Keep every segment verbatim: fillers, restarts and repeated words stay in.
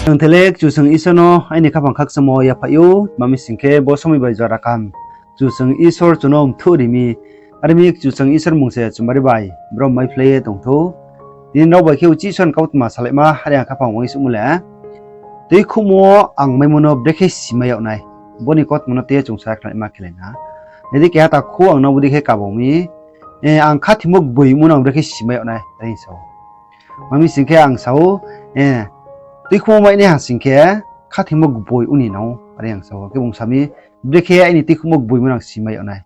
Ang thele Kchusoyang Isor no aini khaphang khakchangmo yaphaih ou, tma mi sing khe bo somoi bai jora kaham Kchusoyang Isor chung no mthuh ri mi, are mi Kchusoyang Isor mmung se chumari bai brom maiphlai ye tong thou. Tini nrao bai khe uchih Isor ni kautma salaima are ang khaphang uaingsouhmo le, tuikhouhmo wo ang maimo no brekhe simai yag nai, bo ni kautma no tei ye chung sakhlaima khelai na. Nai di, keha takhu ang no bodei khe kaba mi, ang khathoimo gboimo no ang brekhe simai yag nai, are hing sa ou. Tma mi sing khe ang sa ou, tuikhouhmo mainai ha sing khe khathoimo gboi ong ni nang ou, are ang sa ou. Khe bung sa mi, brekhe aini tuikhouhmo gboimo no ang simai yag nai.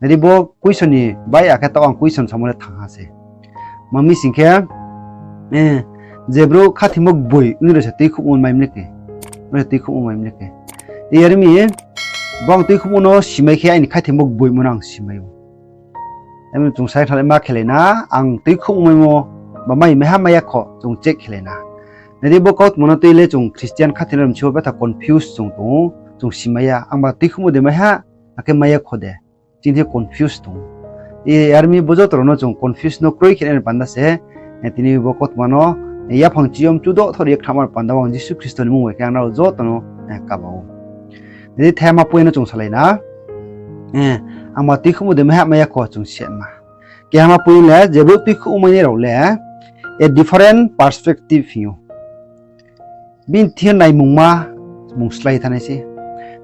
Nai di, bo question ni bai akhe taoh ang question samo le thanng ha se. Tma mi sing khe, je brouh khathoimo gboi ong ni rao se tuikhouhmo mai mle khe, rao se tuikhouhmo mai mle khe. Yar mi, bo ang tuikhouhmo no simai khe aini khathoimo gboimo no ang simai ou. Amo chung sakhlaima khelai na, ang tuikhouhmo maimo ba mai maiha mai ya kho chung check khelai na. Nai di, bo kautma no tui le chung Christian khathoinai rao msi wo betha confuse chung tong ou, chung simai ya, angba tuikhouhmo de maiha, akhe mai ya kho de, chini the confuse tong ou. Yar mi bo joto rao no chung confuse no kroi khe nai ni panda se, tini bo kautma no yaphang chiyom chudo thor ye khnama ni panda wo ang Jisu Khristo ni mmung bai khe ang nrao joto no kaba ou. Nai di, thaiha ma point no chung salai na. Angba tuikhouhmo de maiha mai ya kho chung si ma. Keha ma point le, je brouh tuikhouhmo mainai rao le a different perspective hing ou. Bini thing yo naimungma bung slái thanng nai se.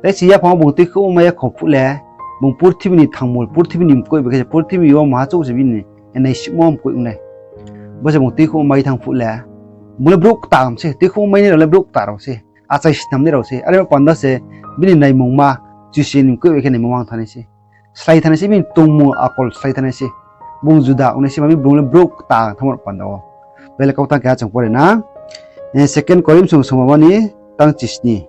Tei se yaphang wo bung tuikhouhmo mai ya kho phuh le, bung purthimbi ni thangmul, purthimbi ni mkoih bai khe se, purthimbi yo maha chouh se bini naisuhmo mkoih ong nai. Bo se bung tuikhouhmo mai thanng phuh le, bung le brouh kta se, tuikhouhmo mainai rao le brouh kta rao se, achai snamnai rao se. Are ong panda se bini naimungma, Kchusoyang ni mkoih bai khe naimungma ong thanng nai se. Slái thanng nai se, bini tongmung akol slái thanng nai se. Bung juda ong nai se, tma mi bung le brouh kta thanngmo ni panda wo. Bo le kautang keha chung pore na. Second Korinth song songmama ni tang chisni.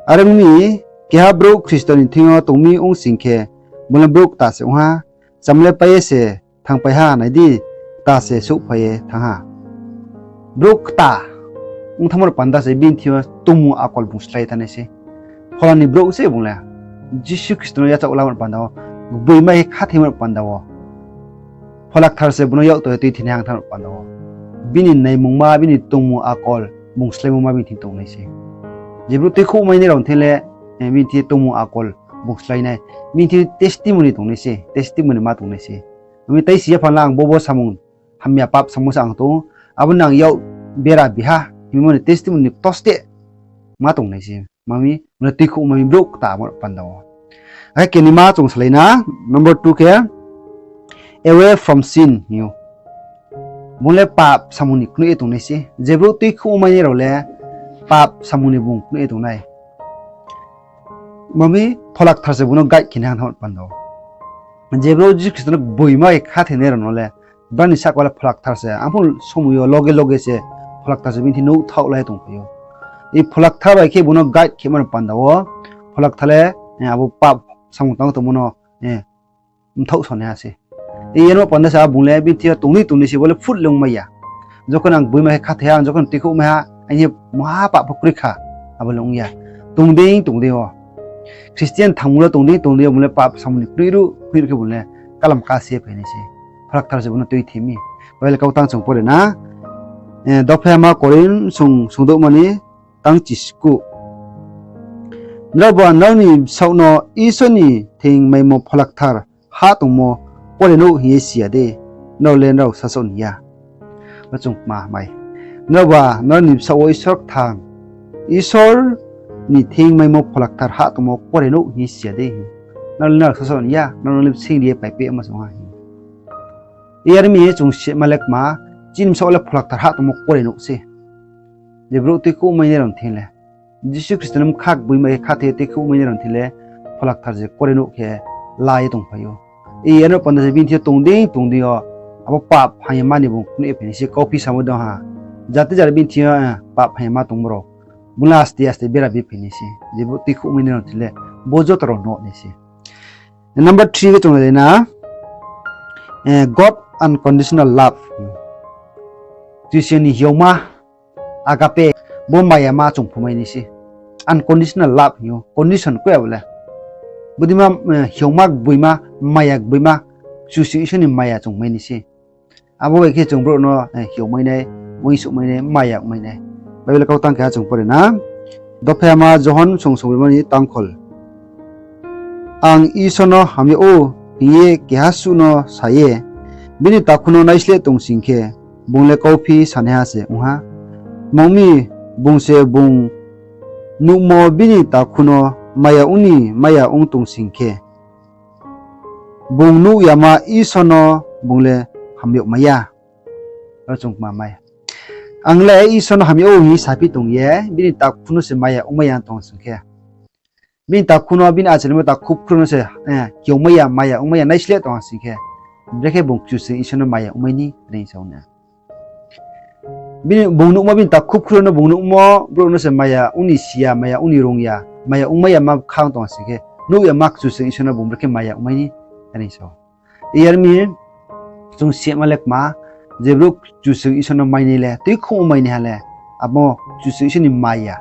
Are ong mi, keha brouh Khristo ni thing yo tong mi ong sing khe, bung le brouh kta se ong ha, cham le pai ye se thanngpai ha, nai di, kta se souhphai ye thanng ha. Brouh kta ong thanngmo ni panda se bini thing yo tongmung akol bung slái thanng nai se. Phola ni brouh se bung le. Jisu Khristo no yachaoh lamo ni panda wo, gboima khe khathoimo ni panda wo, Phola Kthar se bung no yak toi ye tuithinai hang thanngmo ni panda wo, bini naimungma, bini tongmung akol bung sláimo ma bini thing tong nai se. Je brouh tuikhouhmo mainai rao thing le, bini thing tongmung akol bung slái nai, bini thing testimony tong nai se, testimony ma tong nai se. Ami tai si ya phan la ang bo bo samung hamya pap samung se ang tong ou, abo no ang yak bera biha hingmo ni testimony kto steh ma tong nai se. Tma mi, bung le tuikhouhmo mai mi brouh kta mo panda wo. Akhe kenima chung salai na, number two khe, away from sin hing ou. Bung le pap samung ni knoih ye tong nai se. Je brouh tuikhouhmo mainai rao le pap samung ni bung knoih ye tong nai. Tma mi, Phola Kthar se bung no guide khe nai hang thanngmo ni panda wo. Je brouh Jisu Khristo no gboima khe khathoinai rao no le, brao ni sahka le Phola Kthar se, arphuh somoi yo loge loge se Phola Kthar se bini thing nouhthaoh lai tongphai ou. I Phola Kthar bai khe bung no guide khemo ni panda wo, Phola Kthar le, abo pap samung tang tongmo no mthaoh sonaiha se. I yar mo panda se a bung le bini thing yo tong ni tong ni se bo le phut le ongmai ya. Jokhon ang gboima khe khathoi ha, ang jokhon tuikhouh mai ha, aini maha pap pho kroi kha, abo le ong ya. Tong dei tong dei yo, Christian thangmo le tong dei tong dei yo, bung le pap samung ni knoih ruh knoih ruh khe bung le kalam kase phai nai se. Phola Kthar se bung no tuithi mi. Bo le kautang chung pore na. Dophaima Korinth song songdouhma ni tang chiskuh. Nraoba nrao ni bsaoh no Isor ni thing maimo Phola Kthar hah tongmo pore nouh hing ye si ya de? Nrao le nrao sasaoh ni ya. Bo chung kma mai. Nraoba nrao ni bsaoh wo Isor kthang, Isor ni thing maimo Phola Kthar hah tongmo pore nouh hing ye si ya de? Nrao le nrao sasaoh ni ya, nrao le bsing ri ye paipeh ma song ha hing. Yar mi chung sima le kma, chini bsaoh wo le Phola Kthar hah tongmo pore nouh se. Je brouh tuikhouh mainai rao thing le, Jisu Khristo ni bkha gboima khe khathoi ye tuikhouh mainai rao thing le, Phola Kthar se pore nouh khe la ye tongphai ou. I yar no panda se bini thing yo tong dei tong dei yo, abo pap hamyama ni bung knoih phai nai se, kauphi samo dong ha. Jati jara bini thing yo pap hamyama tongmo rao, bung le aste aste bera bi phai nai se. Je brouh tuikhouh mainai rao thing le, bo joto rao no nai se. Number three khe chung nai na, God unconditional love. Kchusoyang ni hiaoma, agape, bo mayama chung phumai nai se. Unconditional love hing ou, condition kroi abo le. Bodeima hiaoma gboima, maya gboima, Kchusoyang Isor ni maya chung mai nai se. Abo bai khe chung brouh no hiaomai nai, uaingsouhmai nai, maya ongmai nai. Bible kau tang keha chung pore na. Dophaima Johon song songbrima ni tangkhol. Ang Isor no hamyag ou hing ye keha suh no sa ye, bini takhu no naisleh tong sing khe, bung le kauphi sanaiha se ong ha. Tma ong mi, bung se bung nuhmo bini takhu no maya ong ni maya ong tong sing khe, bung nuh yama Isor no bung le hamyag mai ya. Ro chung kma mai. Ang le Isor no hamyag ou hing ye saphi tong ye, bini takhu no se maya ongmai ya tong sing khe, bini takhu no, bini achai naima takhu bkhrouh no se, eh, kiyomai ya, maya ongmai ya, naisleh tong sing khe, brekhe bung Kchusoyang Isor no maya ongmai ni, are hing sa ou na. Bini, bung nuhmo, bini takhu bkhrouh no bung nuhmo brouh no se maya ong ni si ya, maya ong ni rung ya, maya ongmai ya ma bkha ong tong sing khe, nuh yama Kchusoyang Isor no bung brekhe maya ongmai ni, are hing sa ou. Iyar mi, chung sima le kma, je brouh Kchusoyang Isor no mainai le, tuikhouhmo mainaiha le, abo Kchusoyang Isor ni maya,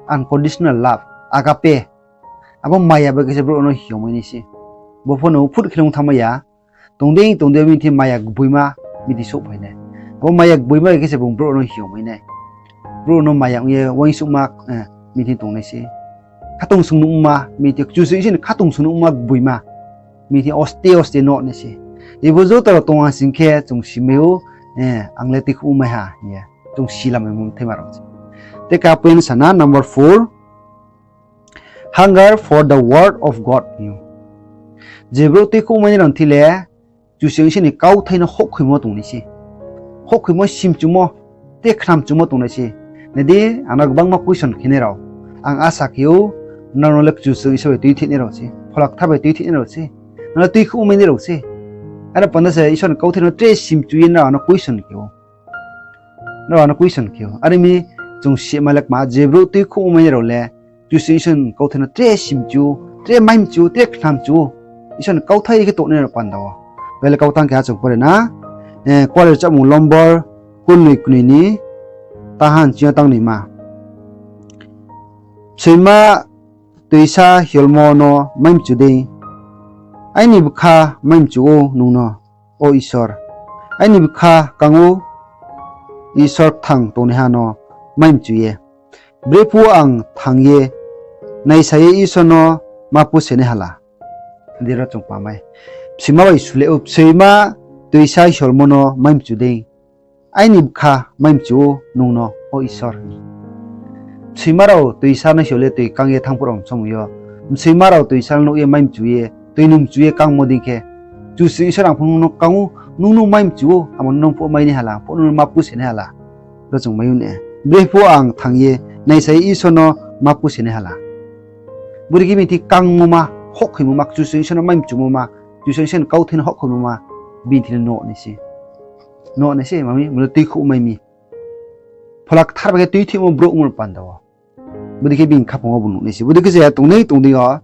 unconditional love, agape. Abo maya bai khe se brouh no hiyomai nai se. Bo pho no phut khe le ong thanngmai ya, tong dei tong dei bini thing maya gboima bini thing souhphai nai. Abo maya gboima bai khe se bung brouh no hiyomai nai. Brouh no maya ong ye uaingsouhma, eh, bini thing tongnai se. Khatungsung nuhma, bini thing Kchusoyang Isor ni khatungsung nuhma gboima, bini thing oste oste nuh nai se. Ibo joto rao tong ha sing khe chung simai ou, eh, ang le tuikhouhmo mai ha hing ye. Chung silamai mung thai ma rao se. Tei ka point sa na, number four, hunger for the word of God hing ou. Je brouh tuikhouhmo mainai rao ni thing le, Kchusoyang Isor ni kauthai no houhkhoimo tong nai se. Houhkhoimo, simchumo, tre khnamchumo tong nai se. Nai di, ang no gbangma question khenai rao. Ang asa khe ou, nrao no le Kchusoyang Isor bai tuithinai rao se, Phola Kthar bai tuithinai rao se, nrao le tuikhouhmo mainai rao se. Are panda se Isor ni kauthai no tre simchu ye nrao ano question khe ou. Nrao ano question khe ou. Are mi chung sima le kma, je brouh tuikhouhmo mainai rao le, Kchusoyang Isor ni kauthai no tre simchu, tre maimchu, tre khnamchu, Isor ni kauthai khe tongnai rao panda wo. Bible kau tang keha chung pore na, eh, Kuarengrao Rchamung lombor kurnoi knoi ni tahan ching yo tang noima. Bsoima toisa hiolmo no maimchu dei, aini bkha maimchu ou nung no, o Isor. Aini bkha kang ou, Isor kthang tongnaiha no maimchu ye. Brephuh ang thang ye naisa ye Isor no ma pusenai hala. Dei ro chung pamai. Bsoima bai suleh ou, bsoima toisa hiolmo no maimchu dei, aini bkha maimchu ou nung no, o Isor. Bsoima rao toisa no hiol ye toi kang ye thanng phuh rao somoi yo, bsoima rao toisa no nuh ye maimchu ye, toi no mchu ye kangmo dei khe, Kchusoyang Isor ang pho nung no kang ou, nung no maimchu ou, abo nung phuh mainai hala, ang phuh nung no ma pusenai hala. Ro chung mai ou ne. Brephuh ang thang ye naisa ye Isor no ma pusenai hala. Bodei khe bini thing kangmo ma, houhkhoimo ma, Kchusoyang Isor no maimchumo ma, Kchusoyang Isor ni kauthai no houhkhoimo ma, bini thing le nuh nai se. Nuh nai se, mami, bung le tuikhouh mai mi. Phola Kthar bai khe tuithimo brouh ongmo panda wo. Bodei khe bini khaphang wo bung nuh nai se. Bodei khe se tongnai tong dei yo,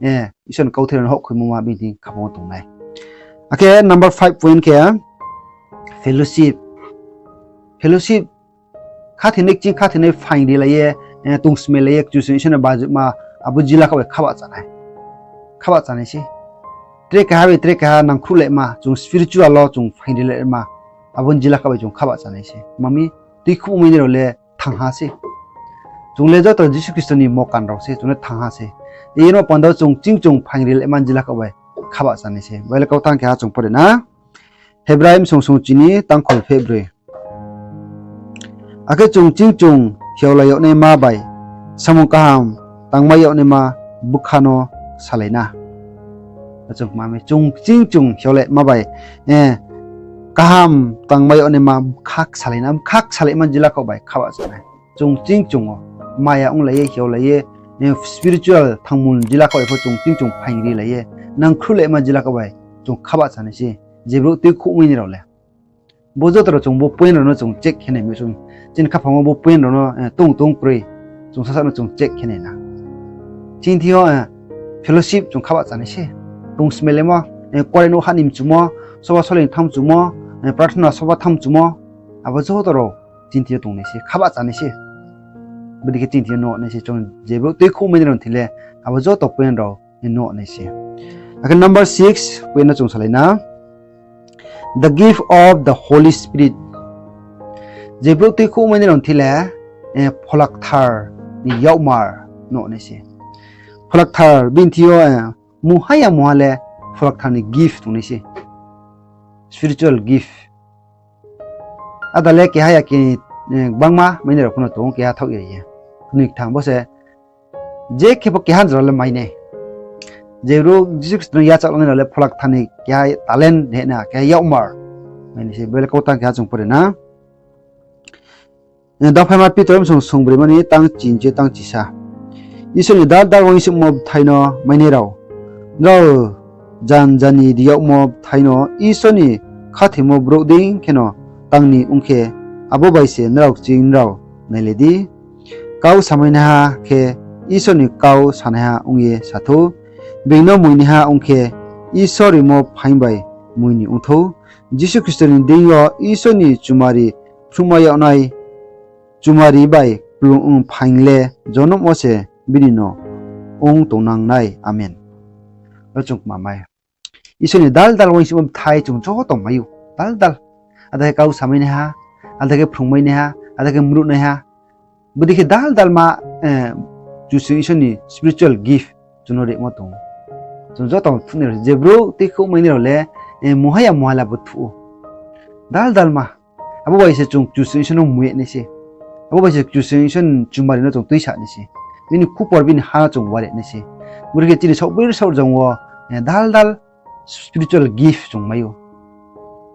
eh, Isor ni kauthai rao no houhkhoimo ma bini thing khaphang wo tong nai. Akhe number five point khe fellowship. Fellowship, khathoinai kching khathoinai phaing rilai ye, eh, tongsmailai ye, Kchusoyang Isor ni bajukma, abo jila khaoh bai khabah chánai. Khabah chánai se. Tre keha bai tre keha nangkhruhlaima, chung spiritual wo chung phaing rilaima, abo ni jila khaoh bai chung khabah chánai se. Mami, tuikhouh mainai rao le thangha se. Chung le joto Jisu Khristo ni mokan rao se, chung le thangha se. Iyar no panda wo chung ching chung phaing rilaima jila khaoh bai khabah chánai se. Bible kau tang keha chung pore na. Hebrai bsong song chini tangkhol pheh broi. Akhe chung ching chung hiaolai yag naima bai samung kaham tangmai yag naima bkha no salai na. Chung kma mi, chung ching chung hiaolaima bai, eh, kaham tangmai yag naima bkha salai na, bkha salaima jila khaoh bai khabah chánai. Chung ching chung wo maya onglai ye, hiaolai ye, eh, spiritual thangmul jila khaoh bai pho chung ching chung phaing rilai ye, nangkhruhlaima jila khaoh bai chung khabah chánai se, je brouh tuikhouh mainai rao le. Bo joto rao chung bo point rao no chung check khe nai mi chung. Chini khaphang wo bo point rao no, eh, tong tong kroi. Chung sasa no chung check khe nai na. Chini thing yo, eh, fellowship chung khabah chánai se. Tongsmailaimo, eh, kuarenouh ha ni mchumo, soba sole ni thanng mchumo, eh, prarthana soba thanng mchumo, abo joto rao chini thing yo tongnai se, khabah chánai se. Bodei khe chini thing yo nuh nai se, chung je brouh tuikhouh mainai rao ni thing le, abo joto point rao nuh nai se. Akhe number six point no chung salai na. The gift of the Holy Spirit. Je brouh tuikhouh mainai rao ni thing le, Pholakthar ni yakmar nuh nai se. Pholakthar bini thing yo mungha ya mungha le Pholakthar ni gift tongnai se, spiritual gift. Ada le keha ya khe, gbangma mainai rao pho no tong ou, keha thaoh ya ye. Knoi ktham bo se, je khe pho keha jora le mai nai. Je brouh Jisu Khristo no yachaoh lanai rao le Pholakthar ni keha talent hing na, keha yakmar mai nai se. Bo le kautang keha chung pore na. Dophaima Pitor bsong songbroima ni tang chinchi tang chisa. Isor ni dal dal uaingsouhmo bthai no mainai rao, nrao jan jani ri yagmo bthai no Isor ni khathoimo brouh dei kheno tang ni ong khe, abo bai se nrao kching nrao nailai di. Kau samainaiha khe Isor ni kau sanaiha ong ye sa thou, being no moinaiha ong khe Isor rimo phaing bai moi ni ong thou. Jisu Khristo ni deing yo Isor ni chumari phnuhma yagnai chumari bai kplung ong phaing le jonom wo se bini no ong tongnang nai. Amen. Ro chung kma mai. Isor ni dal dal uaingsouhmo bthai chung joto mai ou. Dal dal. Ada khe kau samainaiha, ada khe phrungmainaiha, ada khe mruhnaiha. Bodei khe dal dal ma, Kchusoyang Isor ni spiritual gift chung no rimo tong ou. Chung joto thuhnai rao, je brouh tuikhouhmainai rao le, mungha ya mungha le abo thuh ou. Dal dal ma. Abo bai se chung Kchusoyang Isor no moi nai se. Abo bai se Kchusoyang Isor ni chumari no chung tuisa nai se. Bini khupor bini ha no chung wari nai se. Bore khe chini saohboi saohjong wo, dal dal spiritual gift chung mai ou.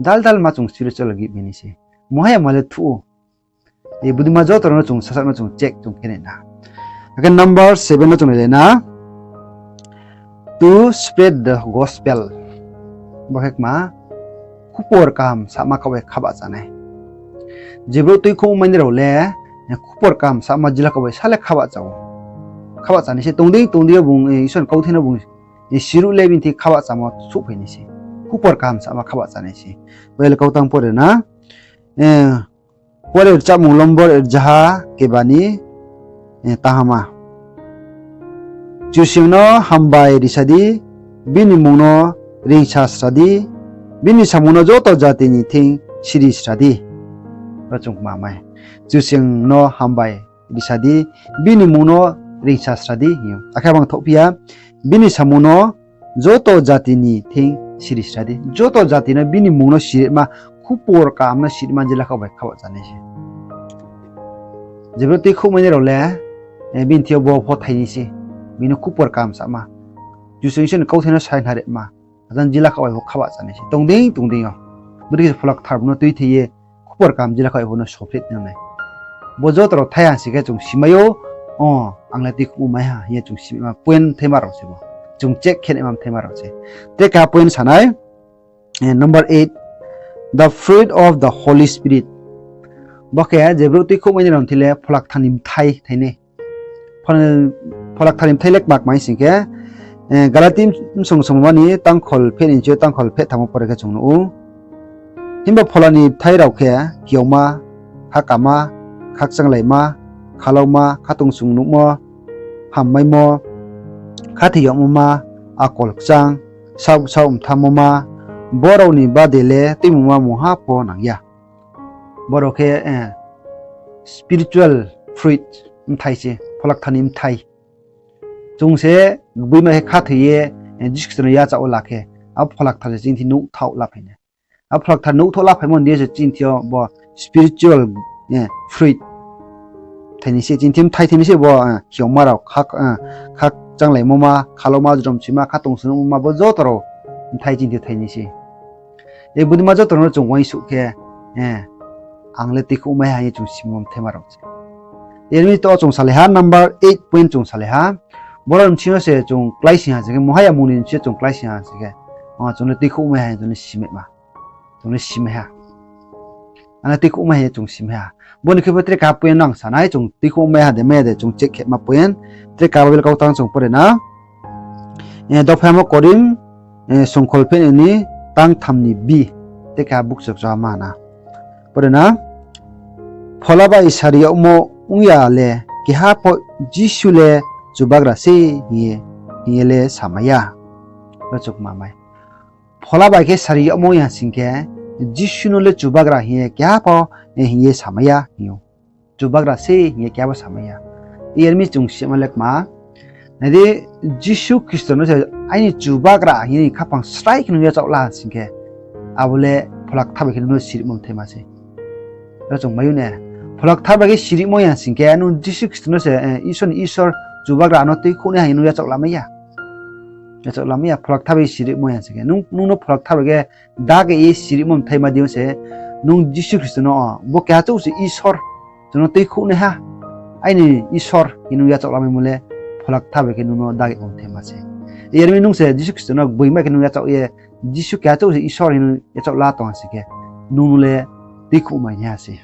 Dal dal ma chung spiritual gift mai nai se. Mungha ya mungha le thuh ou. Bodei ma joto rao no chung sasaoh no chung check chung khe nai na. Akhe number seven no chung nailai na. To spread the gospel. Bo khe kma, khupor kaham sama khaoh bai khabah chánai. Je brouh tuikhouhmainai rao le, khupor kaham sama jila khaoh bai sa le khabah chá ou. Khabah chánai se tong dei tong dei yo bung, Isor ni kauthai no bung siruh le bini thing khabah chámo souhphai nai se. Khupor kaham sama khabah chánai se. Bo le kautang pore na. Pore rchamung lombor rzaha keba ni tahama. Kchusoyang no hambai risa di, bini mmung no reingsa sra di, bini samung no joto jati ni thing siri sra di. Ro chung kma mai. Kchusoyang no hambai risa di, bini mmung no reingsa sra di hing ou. Akhe bang thohphi ya, bini samung no joto jati ni thing siri sra di. Joto jati no bini mmung no sirima, khupor kaham no sirima jila khaoh bai khabah chánai se. Je brouh tuikhouhmainai rao le, bini thing yo bo pho thai nai se. Bini khupor kaham sama, Kchusoyang Isor ni kauthai no sainha rima, ajang jila khaoh bai pho khabah chánai se. Tong dei tong dei yo. Bodei khe se Pholakthar bung no tuithai ye, khupor kaham jila khaoh bai pho no sophreh nang nai. Bo joto rao thai ha sing khe chung simai ou, o, ang le tuikhouhmo mai ha hing ye chung simaima point bthaima rao se bo. Chung check khe naima bthaima rao se. Tre keha point sa nai, number eight, the fruit of the Holy Spirit. Bo khe je brouh tuikhouhmainai rao ni thing le Pholakthar ni bthai thai nai. Phola-, Pholakthar ni bthai le kma kma hing sing khe, Galati bsong songma ni tangkhol pheh ni chi tangkhol pheh thamo pore khe chung nuh ou. Himba Phola ni bthai rao khe, hiyongma, khakama, khakchanglaima, khalauma, khatungsung nuhmo, hammaimo, khathoi yagmo ma, akol kchang, saoh saoh mthamo ma, bo rao ni bade le tuimungma mungha pho nang ya. Bo rao khe, spiritual fruit, bthai se, Pholakthar ni bthai. Chung se gboima khe khathoi ye, Jisu Khristo no yachaoh wo la khe, abo Pholakthar se chini thing nouhthaoh laphai nai. Abo Pholakthar nouhthaoh laphaimo ni deing yo se chini thing yo bo spiritual fruit thai nai se, chini thing bthai thai nai se bo, hiyongma rao, khakchanglaimo ma, khalauma, jromsoima, khatungsung nuhmo ma, bo joto rao bthai chini thing thai nai se. Bodei ma joto rao no chung uaingsouh khe, ang le tuikhouhmai ha hing ye chung simo bthaima rao se. Yar mi to chung salai ha, number eight point chung salai ha. Boro ni bsing yo se chung kláising ha sing khe, mungha ya mung ni bsing yo chung kláising ha sing khe, chung le tuikhouhmai ha hing ye chung le simai ha. Ang le tuikhouhmai ha hing ye chung simai ha. Bo ni khe pho tre keha point no ang sa nai, chung tuikhouhmai ha de mai ya de chung check khe ma point. Tre keha Bible kautang chung pore na. Dophaimo Korinth, songkhol pheh ni tangtham ni bi, tre keha bukchokchama na. Pore na, Phola bai sari yagmo ong ya le, keha pho Jisu le Chubagra se hing ye, hing ye le samai ya. Ro chung kma mai. Phola bai khe sari yagmo ong ya sing khe, Jisu no le Chubagra hing ye keha pho, hing ye samai ya hing ou. Chubagra se hing ye keha bo samai ya. Yar mi chung sima le kma. Nai di, Jisu Khristo no se aini Chubagra hing ye khaphang srai khe nung yachaoh la sing khe, abo le Phola Kthar bai khe nung no sirimo mthaima se. Ro chung mai ou ne. Phola Kthar bai khe sirimo ya sing khe, nung Jisu Khristo no se, eh, Isor ni Isor, Chubagra no tuikhouhnaiha hing ye nung yachaoh lamai ya. Yachaoh lamai ya, Phola Kthar bai sirimo ya sing khe. Nung, nung no Phola Kthar bai khe dage ye sirimo mthaima dei yo se, nung Jisu Khristo no, o, bo keha chouh se Isor, chung no tuikhouhnaiha, aini Isor hing ye nung yachaoh lamaimo le, Phola Kthar bai khe nung no dage ong mthaima se. Yar mi nung se Jisu Khristo no gboima khe nung yachaoh ye, Jisu keha chouh se Isor hing ye nung yachaoh la tong ha sing khe, nung no le tuikhouhmai naiha se.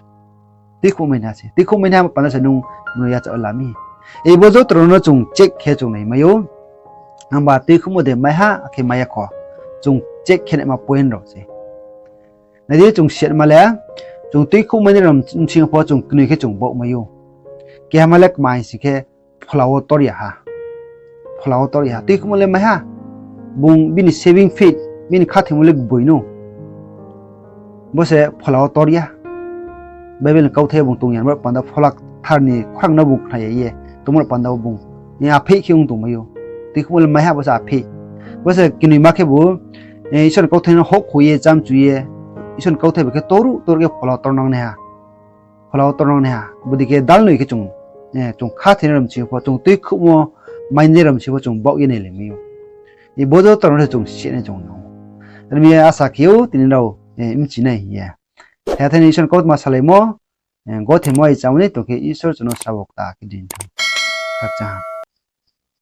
Tuikhouhmai naiha se. Tuikhouhmai naiha panda se nung no yachaoh la mi. Ei bo joto rao no chung check khe chung naimai ou. Himba tuikhouhmo de maiha, akhe mai ya kho. Chung check khe naima point rao se. Nai di chung sima le, chung tuikhouhmai nai rao bsing yo pho chung knoi khe chung baohmai ou. Keha ma le kma hing sing khe, phola wo tor ya ha. Phola wo tor ya ha. Tuikhouhmo le maiha. Bung bini saving faith, bini khathoimo le gboi no. Bo se phola wo tor ya. Bible ni kauthai bung tong ya, brouh panda Phola Kthar ni khorang no bung khna ya ye, tongmo panda wo bung, eh, apheih khe ong tongmai ou. Tuikhouhmo le maiha bo se apheih. Bo se knoima khebu, eh, Isor ni kauthai no houhkhoi ye, chamchu ye, Isor ni kauthai bai khe toruh toruh khe phola wo tornang naiha. Phola wo tornang naiha. Bodei khe dalnoi khe chung, eh, chung khathoinai rao bsing yo pho, chung tuikhouhmo mainai rao bsing yo pho chung baoh ye nailaimai ou. Ei bo joto rao no se chung sinai chung nang ou. Aro mi asa khe ou tini rao, eh, bchi nai hing ye. Khe thai ni Isor ni kautma salaimo, eh, gothemo ai chámo ni tong khe Isor chung no srabo kta khe di thang. Khakchang ha.